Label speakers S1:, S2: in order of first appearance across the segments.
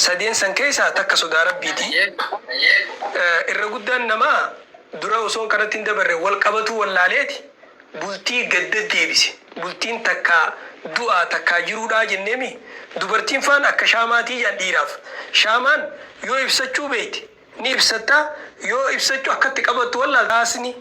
S1: Sadeen san keessaa takka sodaa Rabbiiti. Irra guddaan namaa dura osoon kanatti hin dabarre wal qabatuu wallaaleeti bultii gad deddeebise. Bultiin takkaa du'aa takkaa jiruudhaa jenneemi. Dubartiin faan akka shaamaatii jedhan dhiiraaf. Shaamaan yoo ibsachuu beekte ni ibsatta, yoo ibsachuu akkatti qabattu wallaalte haasni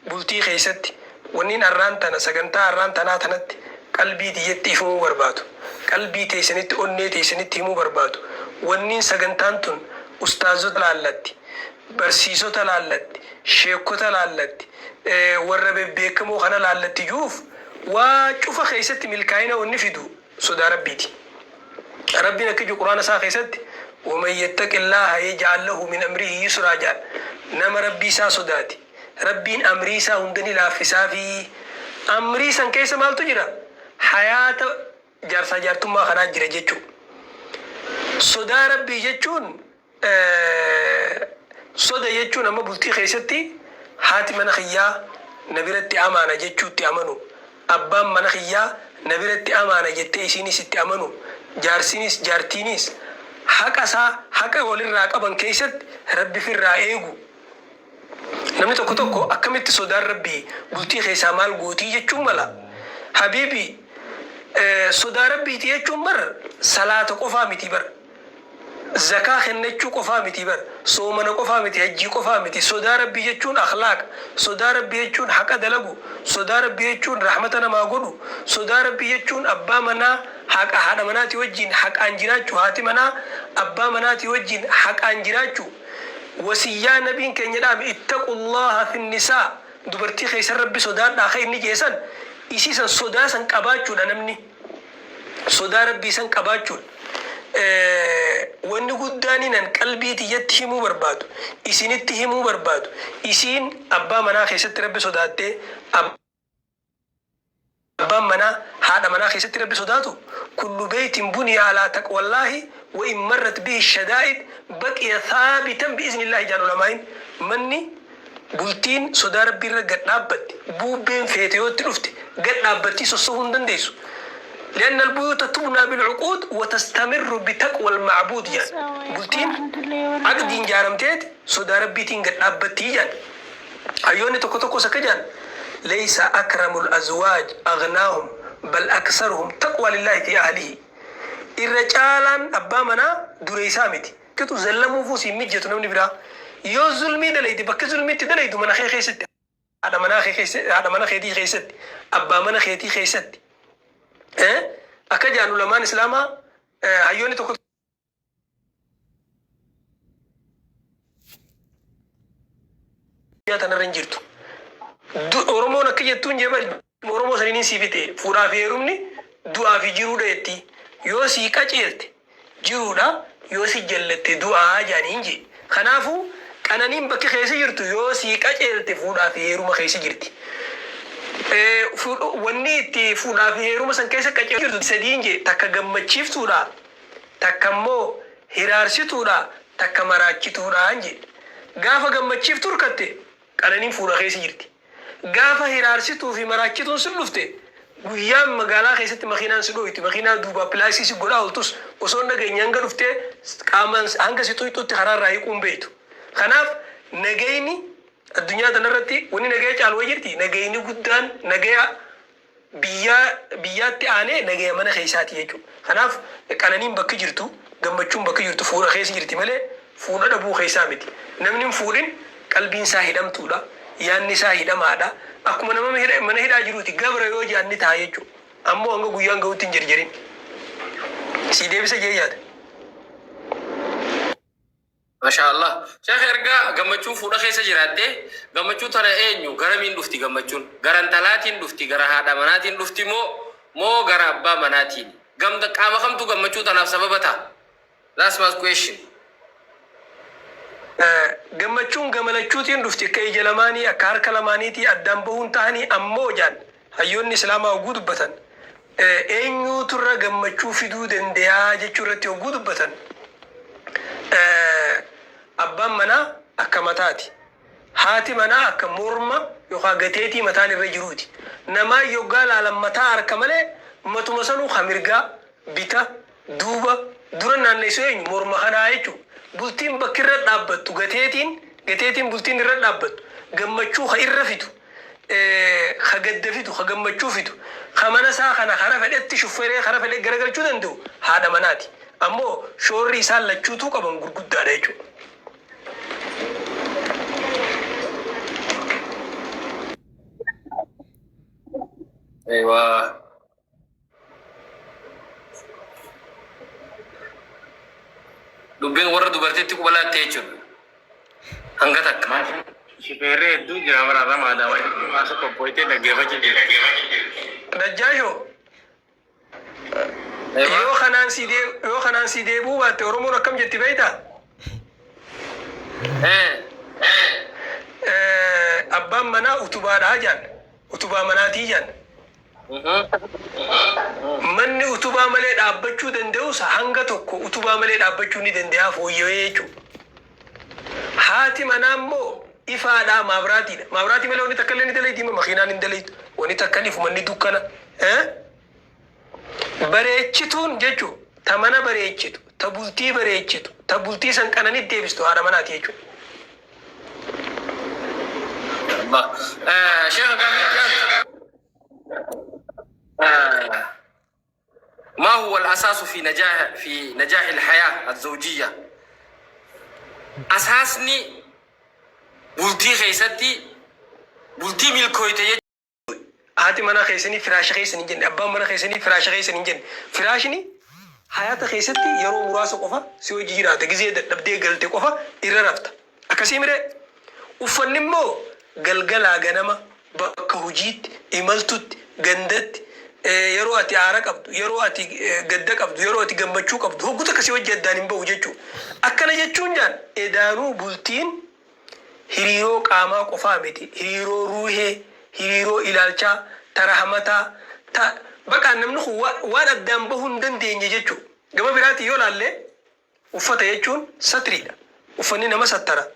S1: bultii keessatti wannin arraan tana sagantaa arraan tanaa tanatti qalbii tiyyatti ifumuu barbaadu, qalbii teessanitti onnee teessanitti himuu barbaadu, wannin sagantaan tun ustaazota laallatti, barsiisota laallatti, sheekkota laallatti, warra bebbeekamoo kana laallatti ju'uuf waa cufa keessatti milkaa'ina wanni fidu sodaa Rabbiiti. Rabbiin akka ji'u Qur'aana isaa keessatti waman yattaqillaaha yaj'al lahu min amrihi yusraa jedha. Nama Rabbii isaa sodaate Rabbiin amrii isaa hunda ni laaffisaafii. Amrii san keessa maaltu jira? Hayaata jaarsaa jaartummaa kanaa jira jechuu. Sodaa Rabbii jechuun Soda jechuun amma bultii keessatti haati mana kiyyaa na biratti amaana jechuutti amanu, abbaan mana kiyyaa na biratti amaana jettee isiinis itti amanu, jaarsinis jaartiinis haqa isaa haqa walirraa qaban keessatti Rabbi firraa eegu. Namni tokko tokko akkamitti sodaan Rabbii bultii keessaa maal gootii jechuun mala. Habiibi sodaa Rabbiiti jechuun bar salaata qofaa miti bar. Zakaa kennachuu qofaa miti bar. Soomana qofaa miti, hajjii qofaa miti. Sodaa Rabbii jechuun akhlaaqa. Sodaa Rabbii jechuun haqa dalagu. Sodaa Rabbii jechuun rahmata namaa godhu. Sodaa Rabbii jechuun abbaa manaa haqa haadha manaatii wajjiin haqaan jiraachuu. Haati manaa abbaa manaatii wajjiin haqaan jiraachuu. Wasiyyaa Nabiin keenya dhaame ittaqullaaha finnisaa dubartii keessan Rabbi sodaadhaa ka inni je'e san isii san sodaa san qabaachuudha namni. Sodaa Rabbii san qabaachuudha. Wanni guddaaniin an qalbii tiyyatti himuu barbaadu, isinitti himuu barbaadu, isiin abbaa manaa keessatti Rabbi sodaattee, abbaan manaa haadha manaa keessatti Rabbi sodaatu, kullu beeytin buniya alaa taqwallaahi wa in marrat bihi shadaa'id baqiya thaabitan bi'iznillaahi jedhan ulamaa'iin. Manni, bultiin sodaa Rabbii irra gad dhaabbatte, buubbeen feete yoo itti dhufte gad dhaabbattii sossohuu hin dandeessu. Li'anna albuyuuta tubnaa bil'uquud wa tastamirru bitaqwal ma'buud jedhan. Bultiin aqdiin jaaramteeti sodaa Rabbiitiin gad dhaabbattii jedhan. Hayyoonni tokko tokkos akka jedhan Leysa akramul azwaaj aghnaahum bal aksaruhum taqwaa lillaahi fi ahlihi. Irra caalaan abbaa manaa dureeysaa miti. Qitu zallamuufuu siin mijjatu namni biraa. Yoo zulmii dalayde bakki zulmii itti dalaydu mana kee keessatti haadha manaa kee keessa haadha mana keetii keessatti abbaa mana keetii keessatti. Akka jedhan ulamaan islaamaa hayyoonni tokko tanarra hin jirtu. Oromoon akka jettuun jee bari Oromoo saniin sii fixe fuudhaa fi heerumni du'aa fi jiruudha jetti. Yoo sii qaceelte jiruudha yoo si jallatte du'aa jedhaniin jee. Kanaafuu qananiin bakki keessa jirtu yoo sii qaceelte fuudhaa fi heeruma keessa jirti. Wanni itti fuudhaa fi heeruma san keessa qaceeltu jirtu sadiin jee takka gammachiiftuudha takka immoo hiraarsituudha takka maraachituudhaan jedhe. Gaafa gammachiiftu hirkatte qananiin fuudha keessa jirti. Gaafa hiraarsituu fi maraachituun si dhufte guyyaan magaalaa keessatti makiinaan si dhooyti makiinaa duubaa pilaaksii si godhaa ooltus osoo hin dhageenye hanga dhuftee qaamaan hanga si xuyxutti karaa irraa hiquu hin beektu. Kanaaf nagayni addunyaa tanarratti wanni nagaya caalu wayi jirti nagayni guddaan nagaya biyyaa biyyaatti aanee nagaya mana keessaati jechuudha. Kanaaf qananiin bakki jirtu gammachuun bakki jirtu fuudha keessa jirti malee fuudha dhabuu keessaa miti. Namni hin fuudhin qalbiin isaa hidhamtuudha. Yaanni isaa hidhamaadha. Akkuma nama mana hidhaa jiruuti gabra yoo jedhan ni ta'a jechuudha. Ammoo hanga guyyaan gahutti hin jerjerin. Sii deebisa jee yaada.
S2: Mashaa Allah. Sheekh erga gammachuun fuudha keessa jiraatte gammachuu tana eenyu garamiin dhufti gammachuun? Gara intalaatiin dhufti gara haadha manaatiin dhufti moo moo gara abbaa manaatiin? Gamda qaama kamtu gammachuu tanaaf sababa ta'a? That's my question.
S1: Gammachuun gama lachuutiin dhufti akka ija lamaanii akka harka lamaaniitii addaan bahuun tahanii ammoo jaan hayyoonni islaamaa hogguu dubbatan eenyuutu irra gammachuu fiduu dandeyaa jechuu irratti hogguu dubbatan abbaan manaa akka mataati. Haati manaa akka morma yookaan gateetii mataan irra jiruuti. Namaan yoggaa laalan mataa harka malee matuma sanuu ka mirgaa, bita, duuba, dura naanneessu eenyu? Morma kanaa jechuudha. Bultiin bakki irra dhaabbattu gateetiin, gateetiin bultiin irra dhaabbattu gammachuu ka irra fidu, ka gadda fidu, ka gammachuu fidu, ka mana isaa kana kara fedhetti shufferee kara fedhe garagalchuu danda'u haadha manaati. Ammoo shoorri isaan lachuutuu qaban gurguddaadha jechuudha.
S2: Eewaa. Dubbiin warra dubartiitti quba laatte jechuudha. Hanga takka.
S3: Shifeerri hedduu jira bara maadaama maasa qophooytee dhaggeeffachuu jira.
S1: Najjaashoo, yoo kanaan si yoo kanaan si deebuu baatte, Oromoon akkam jetti beektaa? Abbaan manaa utubaadhaa jaan. Utubaa manaatii jaan. Manni utubaa malee dhaabbachuu danda'us hanga tokko utubaa malee dhaabbachuu ni danda'a fooyya'ee jechuudha. Haati manaa immoo ifaadhaa, maabraatiidha. Maabraatii malee wanni takka illee ni dalayti, makiinaan hin dalaytu. Wanni takka ni ifu, manni dukkana. Bareechituun jechuun ta mana bareechitu, ta bultii bareechitu, ta bultii san qananitti deebistu haadha manaati jechuudha.
S2: Allah. Sheekh, gaaffii itti aantu. ما هو الأساس في نجاح الحياة الزوجية؟ أساسني bultii keessatti bultii milkooyte jechuudha.
S1: Haati manaa keessanii firaasha keessan hin jenne, abbaan mana keessanii firaasha keessan hin jenne. Firaashni hayaata keessatti yeroo muraasa qofa si hojii jiraata. Gizee dadhabdee galte qofa irra rafta. Akkasii miree? Uffanni immoo galgalaa ganama, bakka hojiitti, imaltutti, gandatti, yeroo ati aara qabdu, yeroo ati gadda qabdu, yeroo ati gammachuu qabdu, hoggu takka si hojii addaan hin bahu jechuudha. Akkana jechuun jaan edaanuu bultiin hiriiroo qaamaa qofaa miti, hiriiroo ruuhee, hiriiroo ilaalchaa, ta rahmataa, ta baqaan namni kun waan addaan bahuu hin dandeenye jechuudha. Gama biraatiin yoo laalle, uffata jechuun satriidha. Uffanni nama sattara.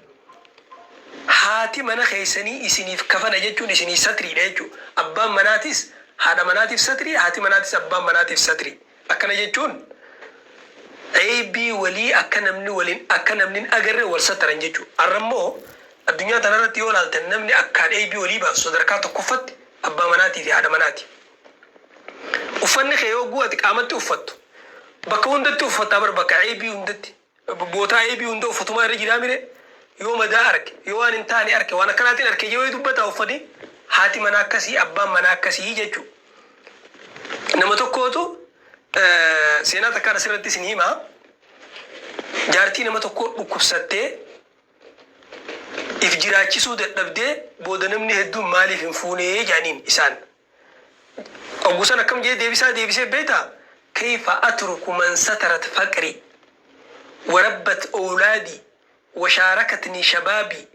S1: Haati mana keessanii isiniif kafana jechuun isinii satriidha jechuudha. Abbaan manaatis haadha manaatiif satrii, haati manaatis abbaan manaatiif satrii. Akkana jechuun eebii walii akka namni waliin akka namni hin agarre wal sattaran jechuudha. Har'a immoo addunyaa tanarratti yoo ilaaltan, namni akkaan eebii walii baasu sadarkaa tokkoffatti abbaa manaatii fi haadha manaati. Uffanni kee yogguu ati qaamatti uffattu bakka hundatti uffattaa bar, bakka eebii hundatti, bootaa eebii hunda uffatumaa irra jiraa mire? Yoo madaa arge, yoo waan hin taane arge, waan akkanaatiin arge yoo dubbataa, uffati haati manaa akkasii, abbaan manaa akkasii jechuudha. Nama tokkootu seenaa takkaan asirratti isin himaa. Jaartii nama tokkoo dhukkubsattee if jiraachisuu dadhabdee, booda namni hedduun maaliif hin fuunee jedhaniin isaan. Oggusan akkam jedhee deebisaa deebisee beektaa? "كيف أترك من سترت فقري وربت أولادي وشاركتني شبابي?"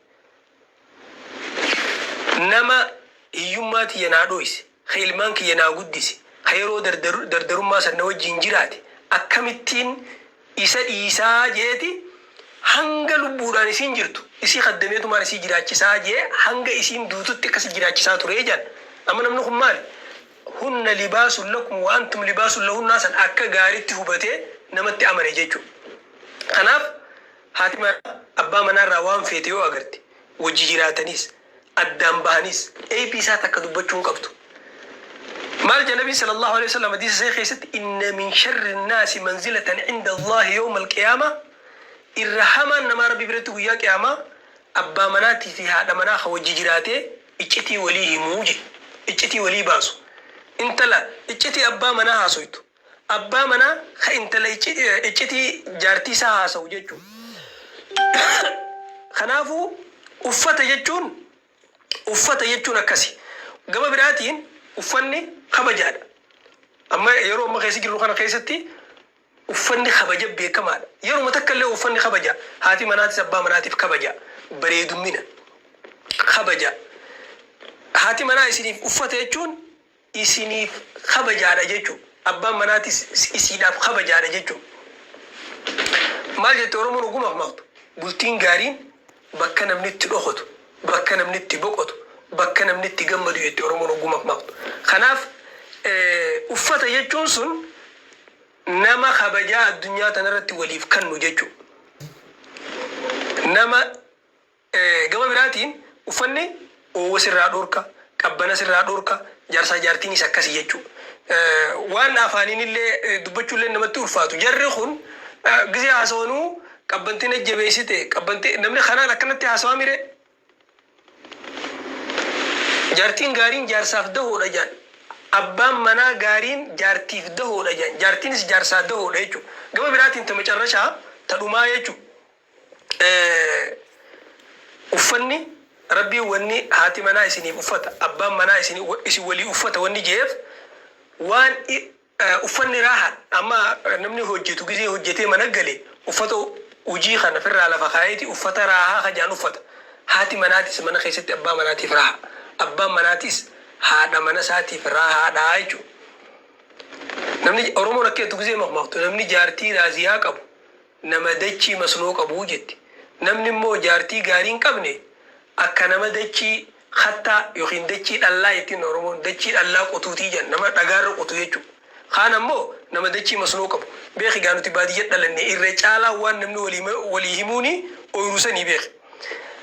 S1: Nama hiyyummaa tiyya naa dhoyse, ka ilmaan kiyya naa guddise, ka yeroo dardarummaa san na wajjin jiraate akkamittiin isa dhiisaa jeeti, hanga lubbuudhaan isiin jirtu isii kaddameetumaan isii jiraachisaa jee, hanga isiin duututti akkasi jiraachisaa ture jedhan. Amma namni kun maali? "هن لباس لكم وأنتم لباس لهن" san akka gaaritti hubatee namatti amane jechuudha. Kanaaf haati manaa abbaa manaarraa waan feete yoo agarte, wajji jiraatanis addaan bahanis eebii isaa takka dubbachuu hin qabdu. Maal jedha Nabi صلى الله عليه وسلم hadiisa isaa keessatti? "إن من شر الناس منزلة عند الله يوم القيامة", irra hamaan namaa Rabbi biratti guyyaa qiyaamaa abbaa manaatii fi haadha manaa ka wajji jiraatee iccitii walii himuu je, iccitii walii baasu. Intala iccitii abbaa manaa haasoytu, abbaa manaa ka intala iccitii jaartii isaa haasa'u jechuudha. Kanaafuu uffata jechuun akkasi. Gama biraatiin uffanni kabajaadha. Amma yeroo amma keessa jirru kana keessatti uffanni kabaja beekamaadha. Yeruma takka illee uffanni kabaja. Haati manaatis abbaa manaatiif kabaja. Bareedummina kabaja. Haati manaa isiniif uffata jechuun isiniif kabajaadha jechuudha. Abbaan manaatis isiidhaaf kabajaadha jechuudha. Maal jette Oromoon ogumaaf maqtu? Bultiin gaariin bakka namni itti dhokotu, bakka namni itti boqotu, bakka namni itti gammadu jette Oromoon ogumaaf maqtu. Kanaaf uffata jechuun sun Nama kabajaa addunyaa tanarratti waliif kannu jechuudha. Nama gama biraatiin uffanni oowwa sirraa dhorka, qabbana sirraa dhorka, jaarsaa jaartiinis akkasi jechuudha. Waan afaaniinillee dubbachuullee namatti ulfaatu. Jarri kun gisee haasawanuu qabbanti na jabeessite, qabbanti namni kanaan akkanatti haasawaa mire. Jaartiin gaariin jaarsaaf dahoodha jedhan. Abbaan manaa gaariin jaartiif dahoodha jedhan. Jaartiinis jaarsaa dahoodha jechuudha. Gama biraatiin ta macarrashaa ta dhumaa jechuudha. Uffanni Rabbiin wanni haati manaa isiniif uffata, abbaan manaa isin isin walii uffata wanni je'eef waan uffanni raahaadha. Amma namni hojjetu gizee hojjetee mana gale uffata hujii kana firraa lafa kaayeeti uffata raahaa ka je'an uffata. Haati manaatis mana keessatti abbaa manaatiif raaha. Abbaan manaatis haadha mana isaatiif raahaadha jechuudha. Namni Oromoon akka jettu gizee makmaaktu namni jaartii raaziyaa qabu nama dachii masnoo qabu jetti. Namni immoo jaartii gaarii hin qabne akka nama dachii kattaa yookiin dachii dhallaa jettiin Oromoon dachii dhallaa qotuutii jedhan nama dhagaarra qotu jechuudha. Kaan ammoo nama dachii masnoo qabu. Beeki gaa nuti baadiyya dhalanne irra caalaa waan namni walii walii himuuni ooyiruu sanii beeki.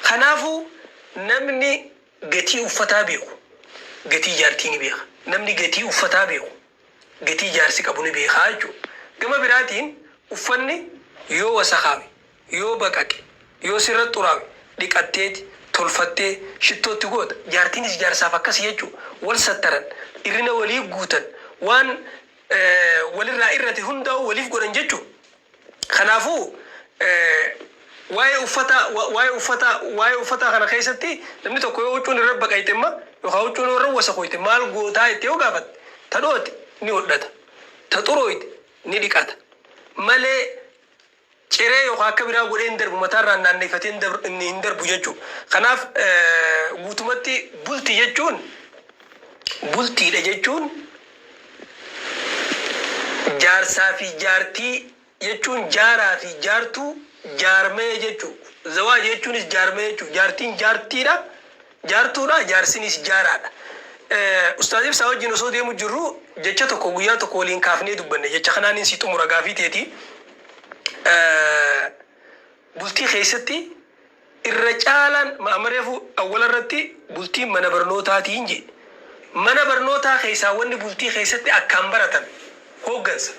S1: Kanaafuu namni gatii uffataa beeku gatii jaartii ni beeka. Namni gatii uffataa beeku gatii jaarsi qabu ni beeka jechuudha. Gama biraatiin uffanni yoo wasakaawe, yoo baqaqe, yoo sirra xuraawe dhiqatteeti, tolfattee, shittoo itti goota. Jaartiinis jaarsaaf akkasi jechuudha. Wal sattaran, irrina walii guutan, waan walirraa irrate hundaa'uu waliif godhan jechuudha. Kanaafuu waa'ee uffataa waa'ee uffataa waa'ee uffataa kana keessatti namni tokko yoo huccuun irra baqayxe imma yookaan huccuun irra wasakoyte maal gootaa jettee yoo gaafatte ta dhoote ni hodhata ta xurooyte ni dhiqata malee ciree yookaan akka biraa godhee hin darbu mataarraan naanneeffatee hin darbu jechuudha. Kanaaf guutumatti bulti jechuun bultiidha jechuun Jaarsaa fi jaartii jechuun jaaraa fi jaartuu jaarmaya jechuu. Zawaaja jechuunis jaarmaya jechuu. Jaartiin jaartiidha, jaartuudha, jaarsiniis jaaraadha. Ustaaz Ibsaa wajjin osoo deemu jirru jecha tokko guyyaa tokko waliin kaafnee dubbanne. Jecha kanaanin si xumura gaafii teeti. Bultii keessatti irra caalaan amma reefu awwala irratti bultiin mana barnootaatiin jee. Mana barnootaa keessaa wanni bultii keessatti akkaan baratame hooggansa.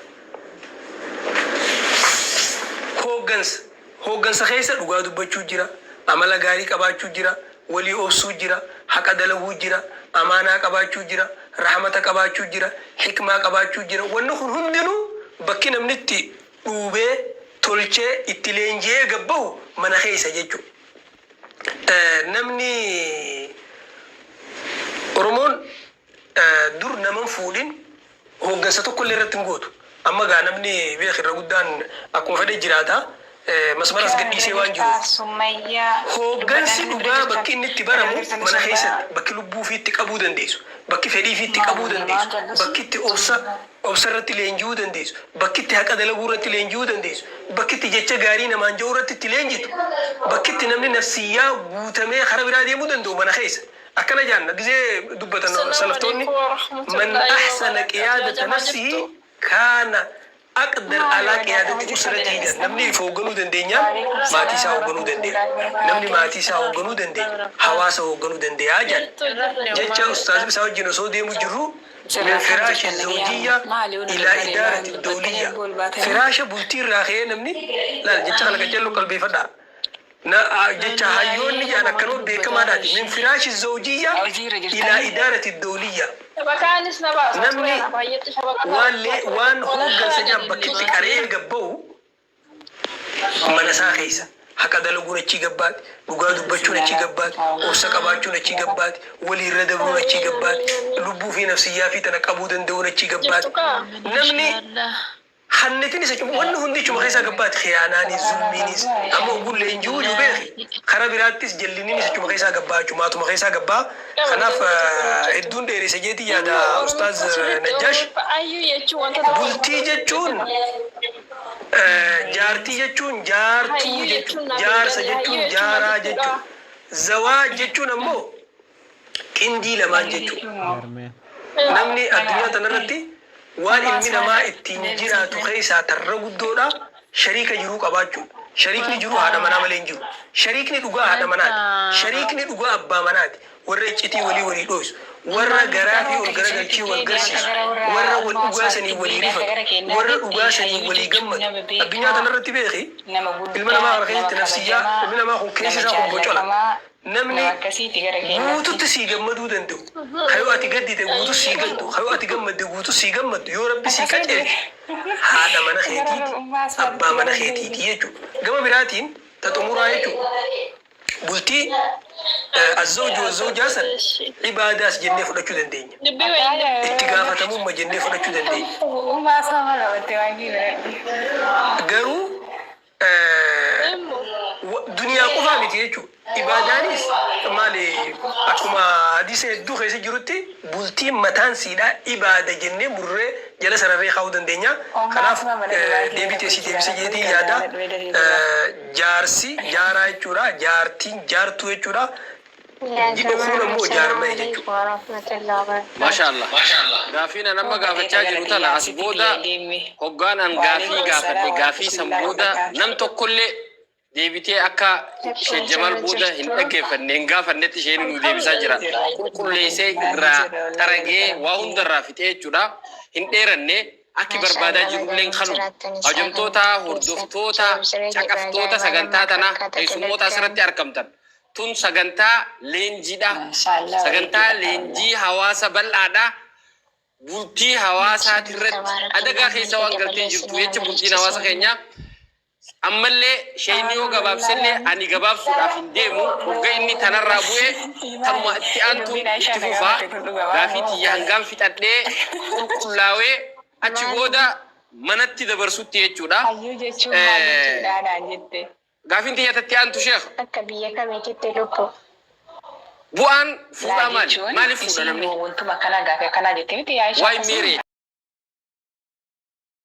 S1: Hooggansa. Hooggansa keessa dhugaa dubbachuu jira, amala gaarii qabaachuu jira, walii obsuu jira, haqa dalaguu jira, amaanaa qabaachuu jira, rahmata qabaachuu jira, hikmaa qabaachuu jira. Wanni kun hundinuu bakki namni itti dhuubee, tolchee, itti leenji'ee gad bahu mana keessa jechuudha. Namni Oromoon dur nama hin fuudhin hooggansa tokkollee irratti hin gootu. Amma gaa namni beeki irra guddaan akkuma fedhe jiraata. Masmaras gadhiisee waan jiruuf. Hooggansi dhugaa bakki inni itti baramu mana keessatti, bakki lubbuu ofii itti qabuu dandeessu, bakki fedhii ofii itti qabuu dandeessu, bakki itti obsa obsa irratti leenji'uu dandeessu, bakki itti haqa dalaguu irratti leenji'uu dandeessu, bakki itti jecha gaarii namaan ja'uu irratti itti leenjitu, bakki itti namni nafsiyyaa guutamee kara biraa deemuu danda'u mana keessa. Akkana ja'an gizee dubbatan
S4: Assalaamu
S1: salaftoonni
S4: alaikum
S1: man
S4: warahmatullaahi
S1: ahsana
S4: wabarakaatu. Yaa
S1: qiyaadata
S4: jamaa
S1: nafsihi
S4: jirtu.
S1: kaana aqdar
S5: Maali
S1: alaa
S5: wayyaa
S1: qiyaadati
S5: hojii
S1: usratihi
S5: qabda
S1: jedhan. Namni
S5: isaan.
S1: if hoogganuu dandeenyaan
S5: Waalaikum
S1: maatii isaa
S5: salaam
S1: hoogganuu dande'a.
S5: warahmatullahi
S1: Namni
S5: wabarakatuh.
S1: maatii isaa hoogganuu danda'e hawaasa hoogganuu dande'a jedhan.
S4: Jirtu jirra
S1: Jecha
S4: homaa
S1: Ustaaz
S4: jirta.
S1: Ibsaa wajjin osoo deemu jirruu min
S5: Jirra akkam
S1: firaashi
S5: jirtan nagayaan
S1: zawjiyya
S5: maali yoo nu
S1: ilaa
S5: gargaaree waan
S1: idaarati
S5: dubbattanii
S1: dawliyya.
S5: erga ol baatanii
S1: Firaasha bultii irraa ka'ee namni laal jecha kana qaceelloo qalbeeffadhaa. Na jecha hayyoonni
S4: Wallaahi
S1: jedhan
S4: homaa
S1: akkanuma
S4: dubbataa
S1: beekamaadhaati. Min
S4: ishee.
S1: firaashi zawjiyya
S5: hojii irra
S1: ilaa
S5: jirtanii
S1: idaarati dawliyya.
S4: Shabakaanis na baasaa
S1: Namni
S4: tureera baay'eetti shabakaa
S1: waan
S4: baasaa
S1: lee
S4: ture.
S1: waan
S4: Walakkaa
S1: hooggansa jedhan bakki itti qaree
S4: lillimatee.
S1: gad ba'u mana isaa keessa. Haqa dalaguun achii gabbaati, dhugaa dubbachuun achii gabbaati, obsa qabaachuun achii gabbaati, walii irra dabruun achii gabbaati, lubbuu fi nafsiyyaa fi tana qabuu danda'uun achii gabbaati.
S4: Jirtu kaa.
S1: Namni Hannitin isa cubu wanni hundi ichuma keessaa gabbaati khiyaanaanis zulmiinis amma ogguun leenji'uu jiru beeki kara biraattis jalliniinis achuma keessaa gabbaa jechuudha maatuma keessaa gabbaa kanaaf hedduun dheeressa jeetii yaada
S4: Dhimma
S1: ustaaz
S4: Oromiffa sirriitti
S1: Najjaash
S4: Oromiffa ayyuu jechuun wanta tokko
S1: bultii jechuun jaartii jechuun jaartuu
S4: Hayyuu
S1: jechuudha
S4: jechuun naaf hin
S1: jaarsa
S4: galle. Hayyuu
S1: jechuun
S4: jechuun maal
S1: jaaraa
S4: jechuudha?
S1: jechuudha zawaaj jechuun ammoo qindii lamaan jechuudha. Namni addunyaa tanarratti Waan ilmi namaa ittiin jiraatu keessaa tarra guddoodha shariika jiruu qabaachuudha. Shariikni jiruu haadha manaa malee hin jiru. Shariikni dhugaa haadha manaati. Shariikni dhugaa abbaa manaati. Warra iccitii walii walii dhooysu. Warra garaa fi ol garagalchee wal garsiisu. Warra wal dhugaa sanii walii rifatu. Warra dhugaa sanii walii gammadu. Addunyaa tanarratti beeki ilma namaa kana keessatti nafsiyyaa ilmi namaa kun keessi isaa kun bocola. Namni guututti sii gammaduu danda'u, ka yoo ati gaddite guutu sii gaddu, ka yoo ati gammadde guutu sii gammaddu, yoo Rabbi sii qaceelche haadha mana keetiiti, abbaa mana keetiiti jechuudha. Gama biraatiin ta xumuraa jechuudha. Bultii azzawju wazzawjaa san ibaadaas jennee fudhachuu dandeenya. Itti gaafatamumma jennee fudhachuu dandeenya. Garuu Duniyaa qofaa miti jechuudha. Ibaadaanis maali akkuma hadiisa hedduu keessa jirutti bultiin mataan siidhaa ibaada jennee murree jala sararree kaa'uu dandeenya. Kanaaf deebii tee sii deebise jeetiin yaada. Jaarsi jaaraa jechuudha. Jaartiin jaartuu jechuudha.
S5: Yaa
S1: Jidha
S5: jamaa
S1: kun ammoo
S5: assalaamu
S1: jaarmaya
S5: alaikum
S1: jechuudha.
S5: warahmatullahi wabarakatuh.
S2: Maasha Allah. Gaafiin an amma gaafachaa jiru tana as booda hoggaan an gaafii gaafadhe gaafii san booda nam tokkollee deebitee akka Sheikh Jamaal booda hin dhaggeeffanne hin gaafannetti isheen nu deebisaa jira. Qulqulleessee irraa xaragee waa hunda irraa fixee jechuudha. Hin dheeranne akki
S5: Maasha
S2: barbaadaa
S5: Allah baga
S2: jirulleen kanuma.
S5: jiraattan isaa kan
S2: Kabajamtoota
S5: keessatti
S2: hordoftoota
S5: siree
S2: caqaftoota
S5: ajaa'ibaa
S2: sagantaa
S5: nama
S2: tanaa
S5: fakkaata
S2: keessummoota
S5: dalagdan.
S2: asirratti argamtan. Tun sagantaa leenjiidha.
S6: Maashaallah
S2: Sagantaa
S6: bareeduudha.
S2: leenjii hawaasa bal'aadha. Bultii
S5: Maasha
S2: hawaasaatirratti
S5: tabarakallah
S2: adagaa keessa
S5: rabbi
S2: waan galtee
S5: dabalee
S2: jirtu
S5: isin haa
S2: jecha bultiin hawaasa
S5: mariisisu.
S2: keenyaa ammallee sheeyni yoo gabaabsellee ani gabaabsuudhaaf hin deemu hogga inni tanarraa bu'e tanuma itti aantuun
S6: Dubbiin Aishaa
S2: itti
S6: na
S2: fufaa
S6: gaafate kun dhuga waan
S2: gaafii
S6: moo
S2: tiyya hangaan fixadhee qulqullaawee achi
S5: Maal
S2: booda manatti dabarsutti jechuudha.
S6: Hayyuu jechuun maal jechuudha naan jette.
S2: Gaafiin tiyya tatti aantu sheekh.
S5: Akka biyya kamiititti lubbu.
S2: Bu'aan
S6: Laa
S2: fuudhaa maali?
S6: jechuun
S2: Maaliif fuudha
S6: isiin
S2: namni?
S6: wontuma akkanaa gaafii akkanaa jette miti yaa Aishaa
S2: Why
S6: akkasuma.
S2: marriage?